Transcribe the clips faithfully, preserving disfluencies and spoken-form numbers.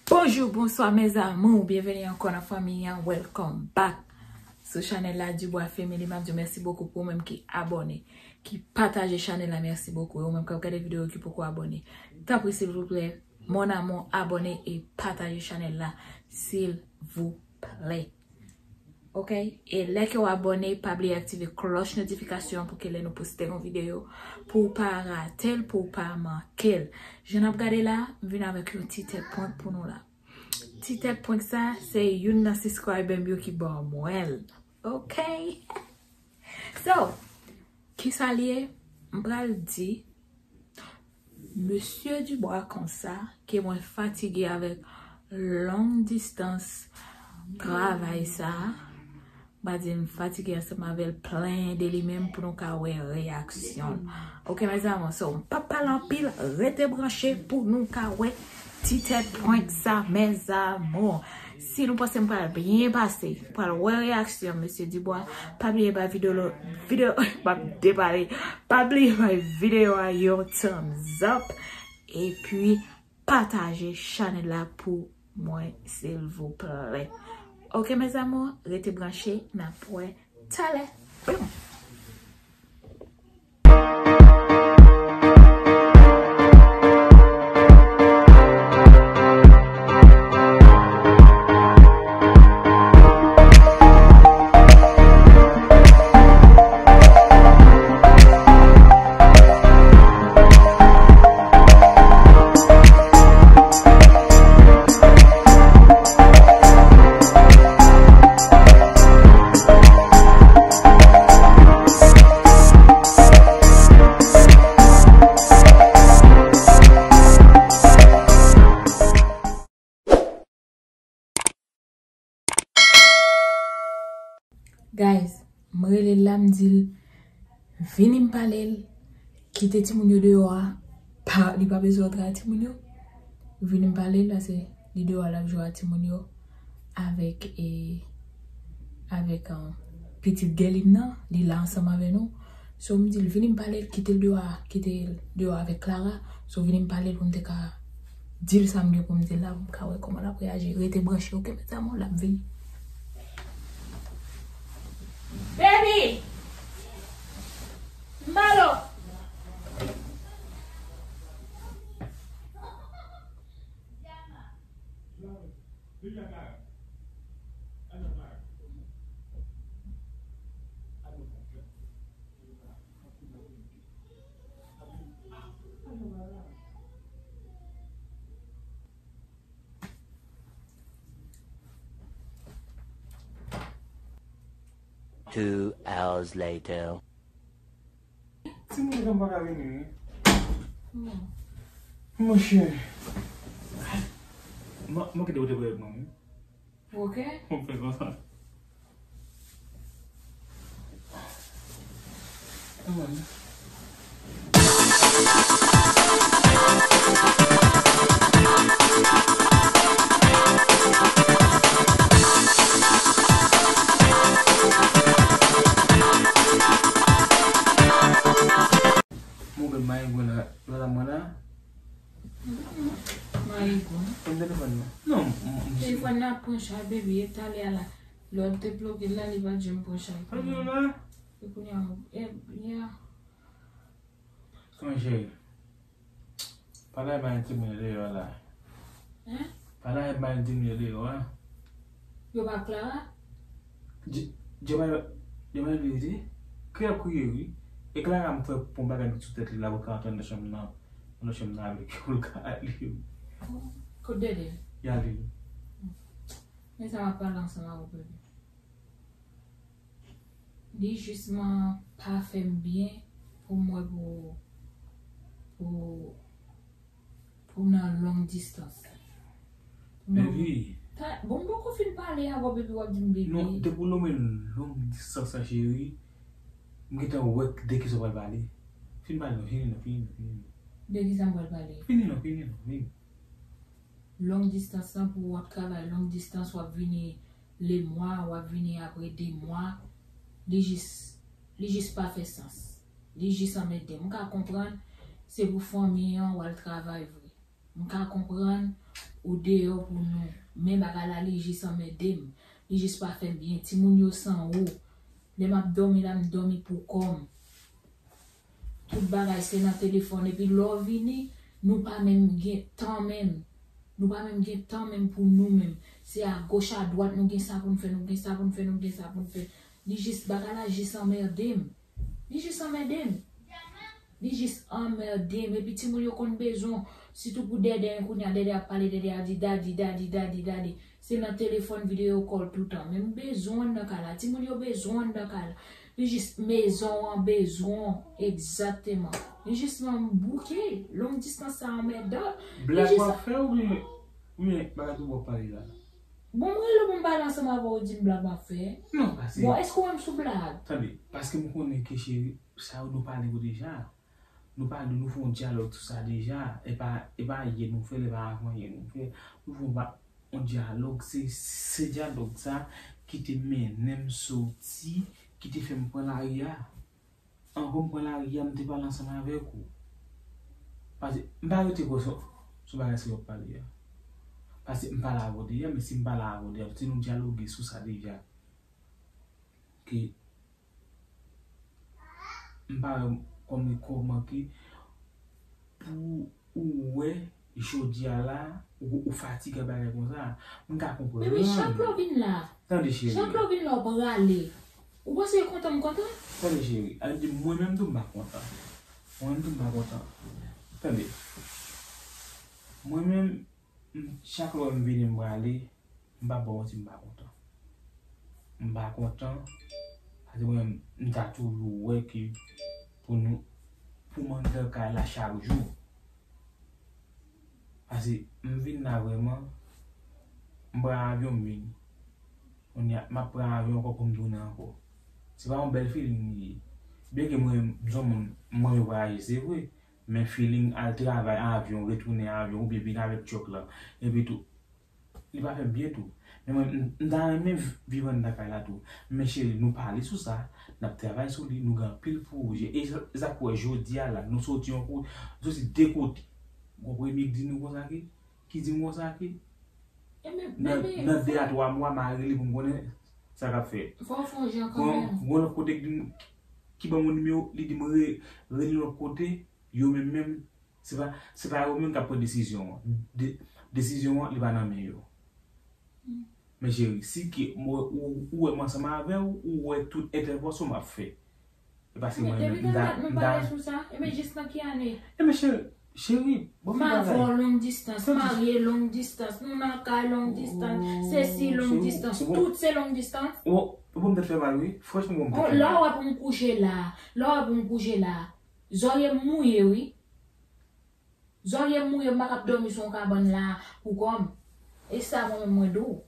Bonjou, bonswa, mes amours. Byenveni ankò nan fanmi an. Welcome back sou chanèl la, Dubois Family. M ap di w mèsi bokou pou ou menm ki abòne, ki pataje chanèl la. Mèsi bokou. E ou menm k ap gade videyo ki poko abòne, tanpri, silvouplè, mon amour, abòne e pataje chanèl la, silvouplè. Ok? E lè ke w abòne, pa bliye aktive klòch notifikasyon pou ke lè nou poste yon videyo, pou w pa rate l, pou w pa manke l. Jan n ap gade la, m vin avèk yon ti tèt prank pou nou la. Ti tèt prank sa, se youn nan subscriber m yo ki ban mwen l. Ok? So, kisa l ye? M pral di Mesye Dubois konsa ke mwen fatige avèk long distance travay sa. M pa di m fatige ansanm avè l, plenyen de li menm pou nou ka wè reyaksyon l. Ok, mes amours, so, m p ap pale anpil, rete branche pou nou ka wè ti tèt prank sa, mes amours. Si nou panse m pral byen pase, pral wè reyaksyon Mesye Dubois, pa bliye bay videyo, videyo, m ap depale, pa bliye bay videyo a yon thumbs up, epi pataje chanèl la pou mwen, silvouplè. Ok, mes amours, rete branche, n ap wè talè. Boom! Guys, m rele l la, m di l, vini m pale l, kite timoun yo deyò a, pa, li pa bezwen antre a timoun yo. Vini m pale l, paske li deyò a, l ap jwe a timoun yo avèk, e, avèk, um, pitit Guerline nan, li la ansanm avè nou. So, m di l, vini m pale l, kite l deyò a, kite l deyò a avèk Clara. So, vini m pale l pou m te ka di l sa m gen pou m di l la, pou m ka wè kòman l ap reyaji. Rete branche, ok, mes amours, l ap vini. Baby! Malo! Two hours later. Timoun, jan m pa ka vini, wi. Monchè. Mwen, mwen kite ou te prè mwen, wi. Ok. Mwen fè konsa. Amen. Mwen gen mayi gwen la, la, la, mwen la. Mayi gwen. Konn telefòn nan. Non, m, m, m, telefòn nan ap pran chay, baby, e talè a la. Lè w te ploge l la, li pa t janm pran chay. Ploge l la? E kounye a, e, ya. Sonje. Pa lage bay timoun yo deyò la. Hein? Pa lage bay timoun yo deyò a. Yo pa Clara? Dje-, Djemay, Djemay vini di, kriye ap kriye wi. E Clara m fè pon bagay met sou tèt li la pou l ka antre nan chanm nan, nan chanm nan avèk yo pou l ka ale. Kote Dede? Y ale. Men sa m ap pale ansanm avè w, bebe. Li jisman pa fè m byen pou m wè pou, pou, pou m nan long distance. Baby. Bon, m poko fin pale avè w, baby, w ap di m baby. Non, depi w nonmen long distance la, cheri, m gentan wè de kisa w pral pale. Fin pale non, fini non, fini non, fini non. De kisa m pral pale? Fini non, fini non, fini. Long distance lan pou w ap travay long distance, w ap vini le mwa, w ap vini apre de mwa. Li jis, li jis pa fè sans. Li jis anmède m. M ka konprann, se pou fanmi an, w al travay vre. M ka konprann ou deyò pou nou, men bagay la li jis anmède m. Li jis pa fè m byen. Timoun yo san ou. Lè m ap dòmi la, m dòmi pou kò m. Tout bagay se nan telefòn. Epi lè w vini, nou pa menm gen tan menm. Nou pa menm gen tan menm pou nou menm. Se agoch adwat nou gen sa pou n fè, nou gen sa pou n fè, nou gen sa pou n fè. Li jis, bagay la jis anmède m. Li jis anmède m. Li jis anmède m. Epi timoun yo konn bezwen w. Sitou pou Dèdè, kounye a Dèdè ap pale, Dèdè a di, "Dadi, dadi, dadi, dadi." Se nan telefòn videyo call toutan. Men m bezwen w nan kay la. Timoun yo bezwen w nan kay la. Li jis mezon an bezwen w. Egzakteman. Li jis ban m bouke. Long distance sa anmèdan. Li Blag jis w ap fè oubyen, oubyen bagay tou w ap pale la? Bon, m rele w pou m pale ansanm avè w, ou di m blag m ap fè? Non, paske Bon, èske w wè m sou blag? Tande, paske m konnen ke cheri, sa yo nou pale yo deja. Nou pale, nou fè yon dyalòg sou sa deja. E pa, e pa yè nou fè l, e pa avan yè nou fè. Nou fè yon pa, yon dyalòg, se, se dyalòg sa ki te mennen m soti, ki te fè m pran lari a. Anvan m pran lari a, m te pale ansanm avèk ou. Paske m pa rete kwè sou, sou bagay sa yo ap pale a. Paske m pale avè w deja, men si m pale avè w deja, se nou dyaloge sou sa deja. Ke m pa wè kòman, kòman ke pou ou wè jodi a la, ou, ou fatige ak bagay konsa. M ka konprann. Men, men chak lè w vin la, Tande, cheri. Chak lè w vin la, w prale. Ou panse e kontan m kontan? Tande, cheri. Al di mwen menm tou m pa kontan. Mwen menm tou m pa kontan. Tande. Mwen menm, m, chak lè w wè m vini m prale, m pa ba w manti, m pa kontan. M pa kontan. Paske mwen menm, m ta toujou wè ke pou nou, pou m anndan kay la chak jou. Paske m vin la vrèman, m pran avyon m vini. Kounye a, m ap pran avyon ankò pou m tounen ankò. Se pa yon bèl feeling li ye. Byenke mwen, m se yon moun, m renmen vwayaje, se vre. Men feeling al travay avyon, retounen avyon, oubyen vin avèk truck la. Epi tou, li pa fè m byen tou. Men mwen, m, m ta renmen v-, viv anndan kay la tou. Men cheri, nou pale sou sa, n ap travay sou li, nou gen anpil pwojè. E sa, e sa k wè jodi a la, nou soti yon kote, nou soti de kote. Gon premye k di nou konsa ke, ki di m konsa ke, Ebyen, nan, ebyen, nan de a twa mwa, m a rele pou m konnen sa k ap fèt. Fò w fè yon jan kanmenm. Gon, gon lòt kote k di m, ki ban m yon nimewo, li di m re-, rele lòt kote, yo menm menm, se pa, se pa yo menm k ap pran desizyon an. De-, desizyon an, li pa nan men yo. Men cheri, si ke mwen, ou, ou wè m ansanm avè w, ou wè tout entèvansyon m ap fè. E paske mwen menm, m ta, m ta. Ebyen, depi dat nou pale sou sa, ebyen, jis nan ki ane? Ebyen, cheri, cheri, bon, m pa avè w long distance, marye long distance, nou nan kay long distance, sesi long distance, tout se long distance. Ou, ou bon, m tèt fè mal, wi. Franchman, bon, m tèt fè mal. Lè w wè pou m kouche la, lè w wè pou m kouche la, zòrye m mouye, wi. Zòrye m mouye, m pa kab dòmi sou yon kabann la pou kò m. E sa mwen menm mwen di w.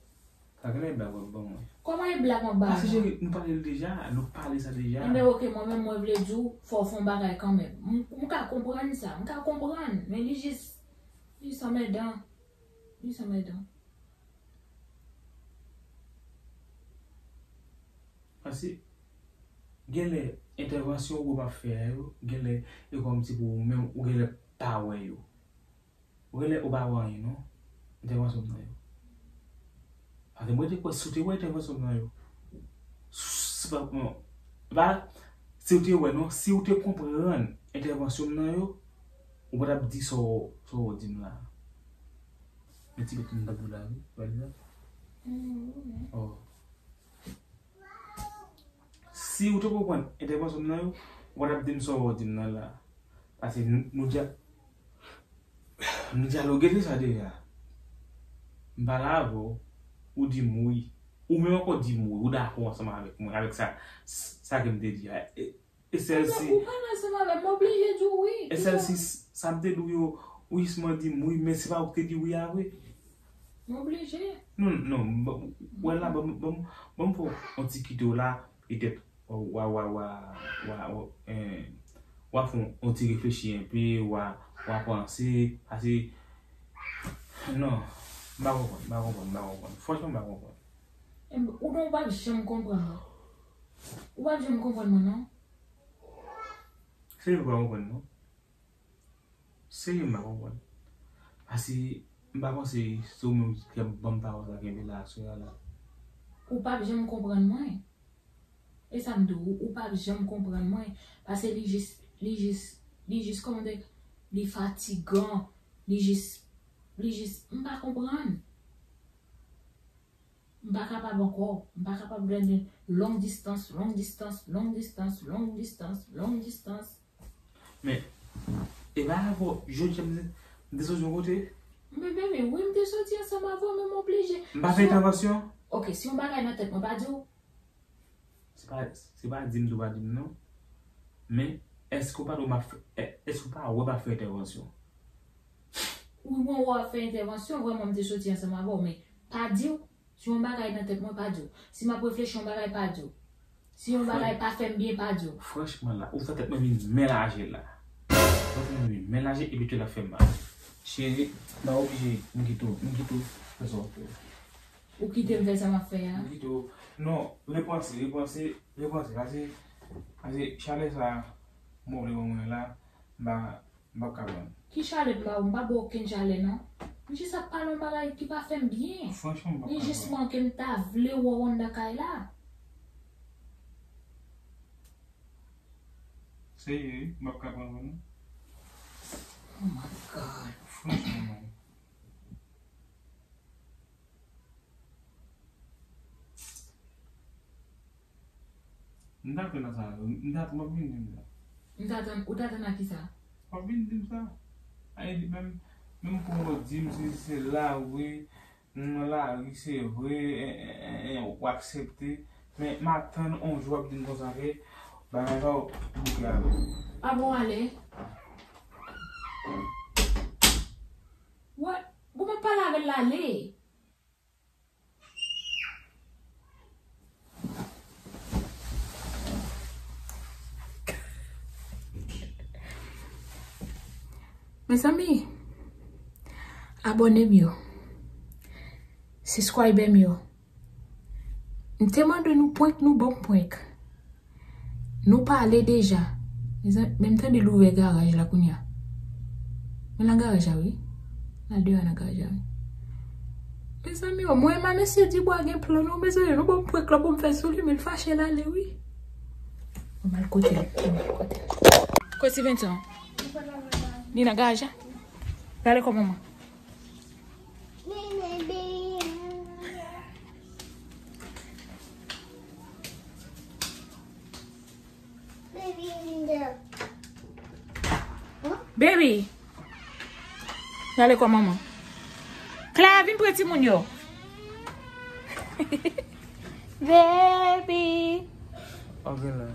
Sa genlè e blag w ap ban mwen. Kòman e blag m ap ba w? Paske cheri, nou pale l deja, nou pale sa deja. Enben, oke, mwen menm mwen vle di w, fò w fè yon bagay kanmenm. M, m ka konprann sa, m ka konprann, men li jis, li jis anmèdan. Li jis anmèdan. Paske, genlè, entèvansyon ou wè m ap fè a yo, genlè, e kòmsi pou ou menm, ou genlè pa wè yo. Ou genlè, ou pa wè anyen, non, entèvansyon m nan yo. Paske mwen te kwè, si w te wè entèvansyon m nan yo, se pa, non, pa, si w te wè, non, si w te konprann entèvansyon m nan yo, ou pa t ap di sa w, sa w di m la. Men ti bèt m t ap di w la, wi, pa di sa. Oh. Si ou te konprann entèvansyon m nan yo, ou pa t ap di m sa w di m nan la. Paske nou, nou dya-, nou dyaloge de sa deja. M pale avè w, ou di m wi. Ou menm ankò di m wi, ou dakò ansanm avèk mwen, avèk sa, sa ke m te di a. E, e sèl si. Ou pale ansanm avè m, m oblije di w wi. E sèl si sa m te di w yo, ou jisman di m wi, men se pa ou ki te di wi a vre. M oblije. Non, non, ban, wè la, ban, ban, ban m fè yon ti kite w la, petèt, w a, w a, w a, w a, w a, eh, w a fè yon, yon ti reflechi enpe, w a, w a panse, paske, non, m pa konprann, m pa konprann, m pa konprann. Franchman, m pa konprann. Em, ou non, ou p ap janm konprann mwen. Ou p ap janm konprann mwen, non. Se ou pa konprann, non. Serye, m pa konprann. Asi, m pa panse se ou menm ki ap ban m pawòl la kenbe la, sou la la. Ou p ap janm konprann mwen. E sa m di w, ou p ap janm konprann mwen. Paske li jis, li jis, li jis, kòman te, li fatigan. Li jis, li jis, m pa konprann. M pa kapab ankò. M pa kapab gade long distance, long distance, long distance, long distance, long distance. Men, e pa rapò, jodi a m te, m te soti yon kote. Men, men, men, wi, m te soti ansanm avè w, men m oblije. M pa fè entèvansyon? Ok, si yon bagay nan tèt mwen, pa di w. Se pa, se pa di m tou pa di m non. Men, èske w pa t wè m ap fè, è-, èske w pa wè m ap fè entèvansyon? Wi, mwen wè w ap fè entèvansyon, vrèman, m te soti ansanm avè w, men pa di w. Si yon bagay nan tèt mwen, pa di w. Si m ap reflechi yon bagay, pa di w. Si yon bagay pa fè m byen, pa di w. Franchman la, ou fè tèt mwen vin menlaje la. Ou fè tèt mwen vin menlaje epi tou l ap fè m mal. Cheri, m pa oblije, m kite w, m kite w fè sa w ap fè. Ou kite m fè sa m ap fè a? M kite w. Non, repanse, repanse, repanse. Pase, pase chalè sa, mwen vle ban mwen la, m pa M p ap ka pran. Ki chalè m ba ou? M pa ba w okenn chalè, non. M jis ap pale yon bagay ki pa fè m byen. Franchman, m p ap ka pran. Li jis mwen ke m ta vle wè w anndan kay la. Serye, wi, m p ap ka pran vre, non. Oh my God. Franchman, man. M t atann a sa, m t atann w ap vin di m sa. M t atann, ou t atann a kisa? W ap vin di m sa. A, e di menm, menm pou w di m si se la vre, m nan lari se vre, en, en, en, en, w aksepte. Men m atann on jou w ap di m konsa ke bagay sa w bouke avè l. A bon, ale. What? Bon, m ap pale avè l, ale. Mezanmi, abòne m yo, subscribe m yo, m te mande nou prank, nou ban m prank. Nou pale deja. Mezanmi, men m tande l ouvè garaj la kounya. Men nan garaj la, wi. L al deyò nan garaj la, wi. Mezanmi, o, mwen e Mamesye Dibwa gen plan, non, mezanmi, nou ban m prank la pou m fè sou li, men l fache l ale, wi. Mwen al kote l, mwen al kote l. Kote Stevenson? Li nan garaj la? L ale kò manman. Baby. Gade kò manman. Clara, vin pre timoun yo. Baby. Ok la.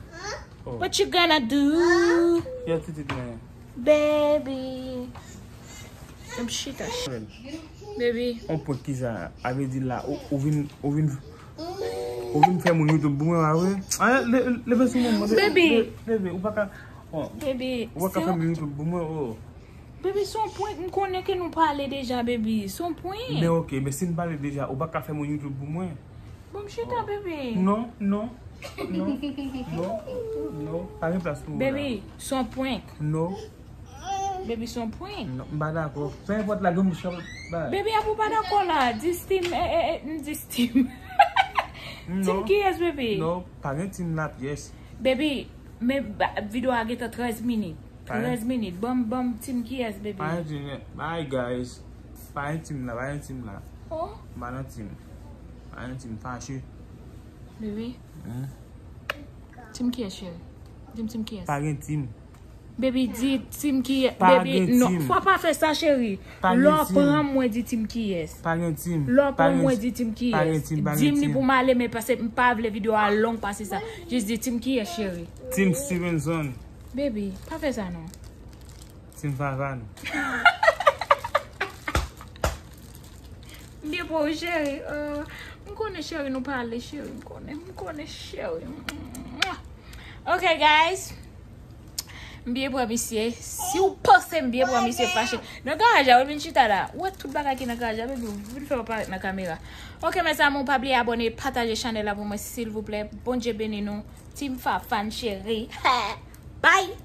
Oh. What you gonna do? Yo, titit mwen. Baby. M chita. Baby. On prank ki sa? A vle di la, ou, ou vin, ou vin, ou vin fè moun YouTube pou mwen, pa vre? Ah, le, le, leve sou mwen, mwen. Baby. Le, leve, ou pa ka, oh. Baby, ou pa ka fè moun YouTube pou mwen, oh. Baby, se yon prank, m konnen ke nou pale deja, baby. Se yon prank. Men ok, men si n pale deja, ou pa ka fè moun YouTube pou mwen. Bon, m chita, baby. Non, non, non, non, non. Pa gen plas pou ou la. Baby, se yon prank. Non. Baby, se yon prank. Non, m pa dakò. Peu importe la, granmoun chan bay. Baby, apa w pa dakò la? Di Steam, eh, eh, eh, m di Steam. Team kiyès, baby? Non, pa gen team la pyès. Baby, men ba, videyo a gentan trèz minit. Trèz minit. Ban m, ban m team kiyès, baby? Pa gen team, bye, guys. Pa gen team la, pa gen team la. Oh. M pa nan team. Pa gen team, fache. Baby. Hmm? Team kiyès, cheri? Di m team kiyès? Pa gen team. Baby, di team kiyès? Pa gen team. Baby, non, fò pa fè sa, cheri. Pa gen team. Lè w pran m, mwen di team kiyès. Pa gen team. Lè w pran m, mwen di team kiyès. Pa gen team, pa gen team. Di m li pou m ale, men paske m pa vle videyo a long pase sa. Jis di team kiyès, cheri. Team Stevenson. Baby, pa fè sa non. Team Favan. M byen pou ou, cheri. Euh, m konnen, cheri, nou pale, cheri. M konnen, m konnen, cheri. Ok, guys. M byen pran misye. Si w panse m byen pran misye fache. Nan garaj la, w vin chita la. Ou wè tout bagay ki nan garaj la, baby, ou vin fè w parèt nan kamera. Ok, mes amours, pa bliye abòne, pataje chanèl la pou mwen, silvouplè. Bondye beni nou. Team Fafan cheri. Bye!